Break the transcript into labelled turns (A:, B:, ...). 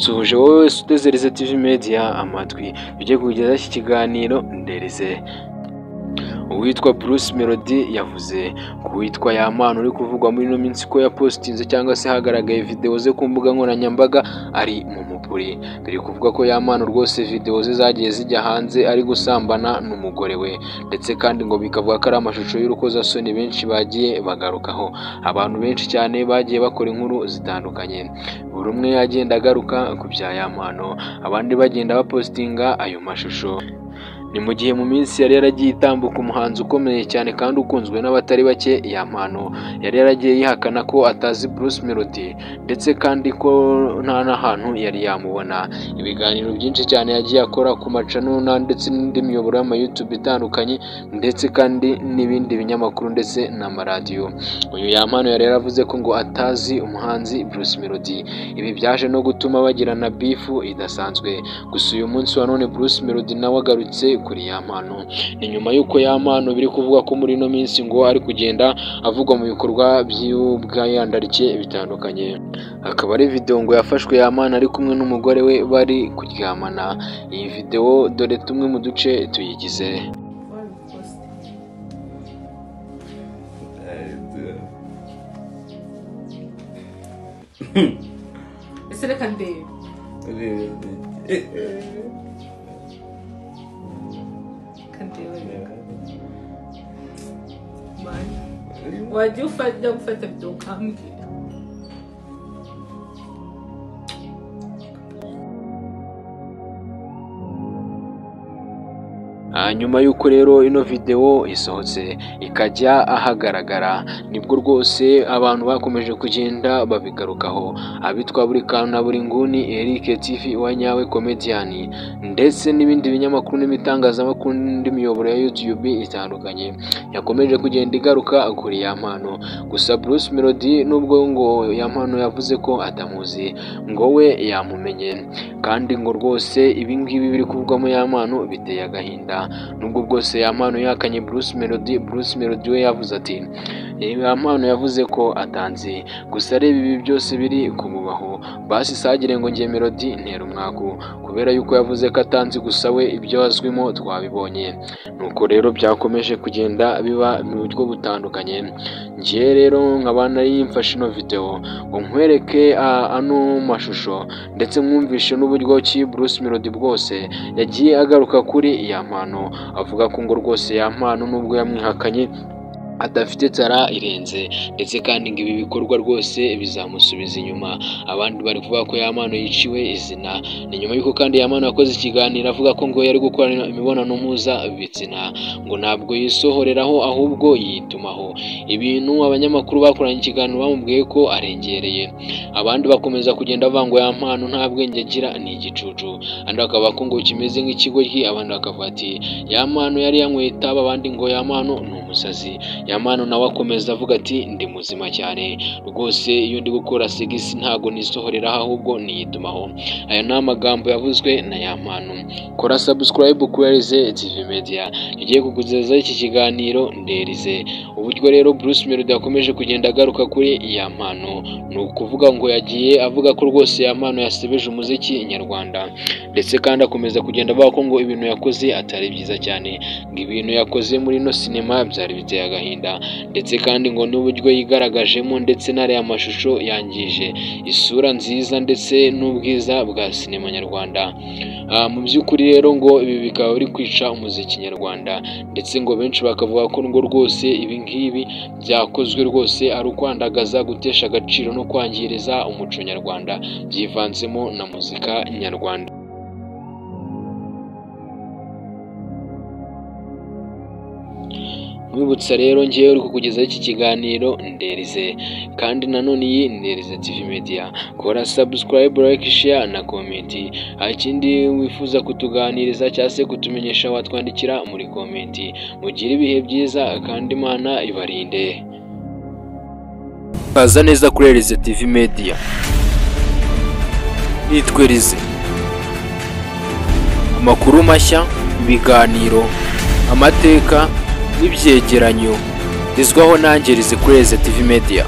A: Suhuje wowe wese uteze Elize TV Media amatwi, ujye kugezaho iki kiganiro Nderize. Uwitwa Bruce Melody yavuze ku witwa Yampano uri kuvugwa muri ino minsi ko yapostinze cyangwa se hagaragaye video ze ku mbuga nkoranyambaga ari mu mupuri. Biri kuvuga ko Yampano rwose video ze zagiye zijya hanze ari gusambana n'umugore we, ndetse kandi ngo bikavuga ko ari amashusho y'urukozasoni benshi bagiye bagarukaho. Abantu benshi cyane bagiye bakora inkuru zitandukanye, buri umwe agenda agaruka ku bya Yampano, abandi bagenda bapostinga ayo mashusho. Ni mu gihe mu minsi yari yaragiye itambuka umuhanzi ukomeye cyane kandi ukunzwe n'abatari bake Yampano yari yaragiye yihakana ko atazi Bruce Melody, ndetse kandi ko nta n'ahantu yari yamubona. Ibiganiro byinshi cyane yagiye akora ku macano ndetse n'indi miyoboro y'ama YouTube itandukanye, ndetse kandi n'ibindi binyamakuru ndetse n'amaradiyo. Uyu Yampano yari yaravuze ko ngo atazi umuhanzi Bruce Melody. Ibi byaje no gutuma bagirana bifu idasanzwe. Gusa uyu munsi wa none Bruce Melody nawe agarutse kuri Yampano. Ni nyuma y'uko Yampano biri kuvuga ko muri ino minsi ngo ari kugenda avugwa mu bikorwa by'ubwayandarike bitandukanye. Akaba ari video ngo yafashwe Yampano ari kumwe n'umugore we bari kuryamana. Iyi video dore tumwe mu duce tuyigize.
B: Ese reka ndebe. Wajya ufata gufata video ukambwira.
A: Nyuma y'uko rero ino video isohotse ikajya ahagaragara, nibwo rwose abantu bakomeje kugenda babigarukaho. Abitwa buri kantu na buri nguni, Eric TV wa nyawe comedian, ndetse n'ibindi binyamakuru n'ibitangazamakuru n'indi miyoboro ya YouTube itandukanye yakomeje kugenda igaruka kuri Yampano. Gusa Bruce Melody nubwo ngo Yampano yavuze ko atamuzi, ngo we yamumenye, kandi ngo rwose ibi ngibi biri kuvugwamo Yampano biteye agahinda. Nubwo bwose Yampano yahakanye Bruce Melody, Bruce Melody we yavuze ati Yampano yavuze ko atanzi, gusa reba ibi byose biri kumubaho, basi sagire ngo ngiye Melody ntera umwaku, kubera yuko yavuze ko atanzi, gusa we ibyo azwimo twabibonye. Nuko rero byakomeje kugenda biba mu buryo butandukanye. Ngiye rero nkaba nari mfashe ino video ngo nkwereke ano mashusho, ndetse mwumvishe n'uburyo ki Bruce Melody bwose yagiye agaruka kuri Yampano, avuga ko ngo rwose Yampano nubwo yamwihakanye adafite tara irenze, ndetse kandi ngo ibi bikorwa rwose bizamusubiza inyuma. Abandi bari kuvuga ko Yampano yiciwe izina. Ni nyuma y'uko kandi Yampano yakoze ikiganiro avuga ko ngo yari gukora imibonano mpuzabitsina, ngo ntabwo yisohoreraho ahubwo yitumaho. Ibintu abanyamakuru bakoranye ikiganiro bamubwiye ko arengereye. Abandi bakomeza kugenda bavuga ngo Yampano nta bwenge agira, ni igicucu. Abandi bakavuga ko ngo kimeze nk'ikigoryi, abandi bakavuga ati Yampano yari yanyweye itabi, abandi ngo Yampano ni umusazi. Yampano nawe akomeza avuga ati ndi muzima cyane rwose, iyo ndi gukora segisi ntago nisohoreraho ahubwo niyitumaho. Aya ni amagambo yavuzwe na Yampano. Kora subscribe kuri Elize TV Media, igiye kukugezaho iki kiganiro Nderize. Uburyo rero Bruce Melody yakomeje kugenda agaruka kuri Yampano, ni ukuvuga ngo yagiye avuga ko rwose Yampano yasebeje umuziki nyarwanda, ndetse kandi akomeza kugenda avuga ko ngo ibintu yakoze atari byiza cyane, ngo ibintu yakoze muri ino sinema byari biteye agahinda, ndetse kandi ngo n'uburyo yigaragajemo ndetse n'ariya mashusho yangije isura nziza ndetse n'ubwiza bwa sinema nyarwanda. Mu by'ukuri rero ngo ibi bikaba biri kwica umuziki nyarwanda, ndetse ngo benshi bakavuga ko ngo rwose ibi ngibi byakozwe rwose ari ukwandagaza, gutesha agaciro no kwangiriza umuco nyarwanda, byivanzemo na muzika nyarwanda. Mwibutsa rero ngewe uri kukugezaho iki kiganiro Nderize, kandi nanone iyi Nderize TV Media. Kora subscribe, like, share na comment. Ikindi wifuza kutuganiriza cyangwa se kutumenyesha watwandikira muri comment. Mugire ibihe byiza kandi Imana ibarinde. Kaza neza kuri Elize TV Media. Nitwa Elize. Amakuru mashya, ibiganiro, amateka n'ibyegeranyo bizwaho nanjye Elize kuri Elize TV Media.